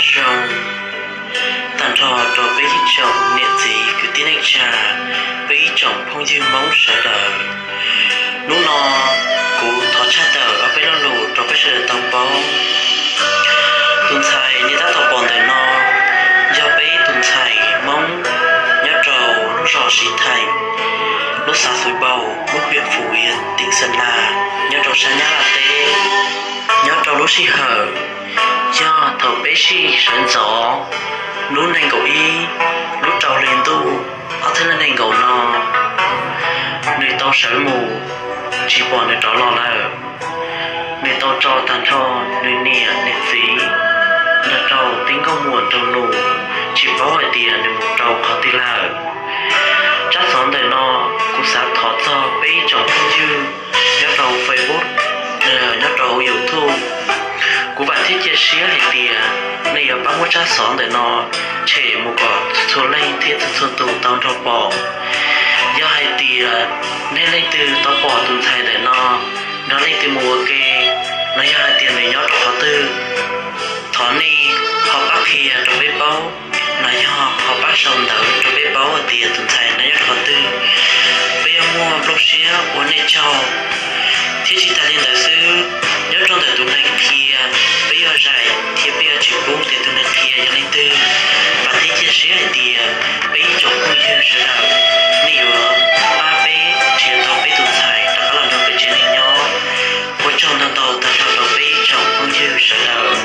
Zoo, tag nrho rau peb ib tsoom niam txiv kwv tij neej tsa, peb ib tsoom phooj ywg Hmoob sawv daws. Hnub no kuv thov tshaj tawm ob peb lo lus rau peb sawv daws tau paub. Tus ntxhais nej tab tom pom ntawm no yog peb tus ntxhais Hmoob nyob rau lub zos Siv Theem, lub xav Xuv Npau, lub hiam Fuv Yas, teem Xa Las, nyob rau sab Nyab Laj teb. Nyob rau lub sij hawm yog thaum peb sij sawv ntxov lub nees nkaum ib lub rau hli ntuj ob txhiab nees nkaum no, nws tau sawv mus tsis pom nws rov los lawm. Nws tau tso tag nrho nws niam nws txiv nrog rau tib nkauj muam nraug nus, tsis paub hais tias nws mus rau qhov twg lawm. Tsab xov ntawm no kuv xav thov txog peb ib tsoom phooj ywg nyob rau Facebook, nyob rau YouTube. Kuv vam thiab cia siab hais tias nej yuav pab muab tsab xov ntawm no tshem mus kom txhua leej thiab txhua tus tau nrog pom. Yog hais tias nej leej twg tau pom tus ntxhais ntawm no nrog leej twg mus ua ke, los yog hais tias nws nyob rau qhov twg, thov nej ho pab qhia rau peb paub, los yog ho pab sau ntawv rau peb paub hais tias tus ntxhais no nyob rau qhov twg. Peb yuav muaj nplooj siab ua nej tsaug. Thiab tsis tas li ntawd xwb, nyob rau ntawm tus neeg qhia, peb yuav zais thiab peb yuav tsis pub tias tus neeg qhia yog leej twg. Vam thiab cia siab hais tias peb ib tsoom phooj ywg sawv daws, nej yuav pab peb nrhiav tau peb tus ntxhais rov qab los nrog peb tsev neeg nyob. Ua tsaug ntau ntau tag nrho rau peb ib tsoom phooj ywg sawv daws.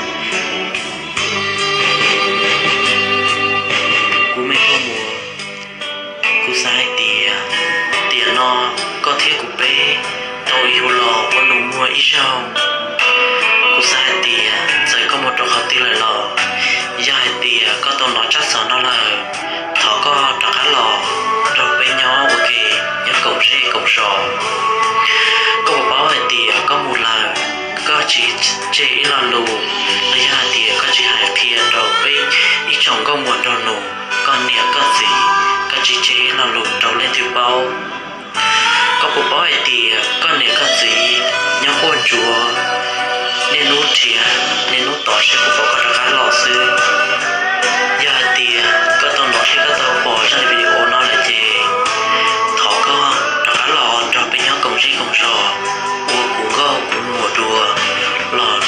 Kuv me nkauj muam, kuv xav hais tias tiam no koj thiab kuv peb tau yug los ua nus muag ib zaug. Kuv xav hais tias txawm koj mus rau qhov twg lawm los, yog hais tias koj tau hnov tsab xov no lawm, thov koj rov qab los nrog peb nyob ua ke, nyob koom zej koom zos. Koj puas paub hais tias koj mus lawm, koj tsis tseg ib lo lus, los yog hais tias koj tsis hais qhia rau peb ib tsoom nkauj muam nraug nus, koj niam koj txiv, koj tsis tseg ib lo lus rau leej twg paub. Koj puas paub hais tias koj niam koj txiv nyob quaj ntsuag, niaj hnub nrhiav niaj hnub tos seb puas pom koj rov qab los xwb. Yog hais tias koj tau hnov thiab koj tau pom zaj video no lawm ces thov koj rov qab los nrog peb nyob koom zej koom zos, ua kuv nkauj kuv muam dua, los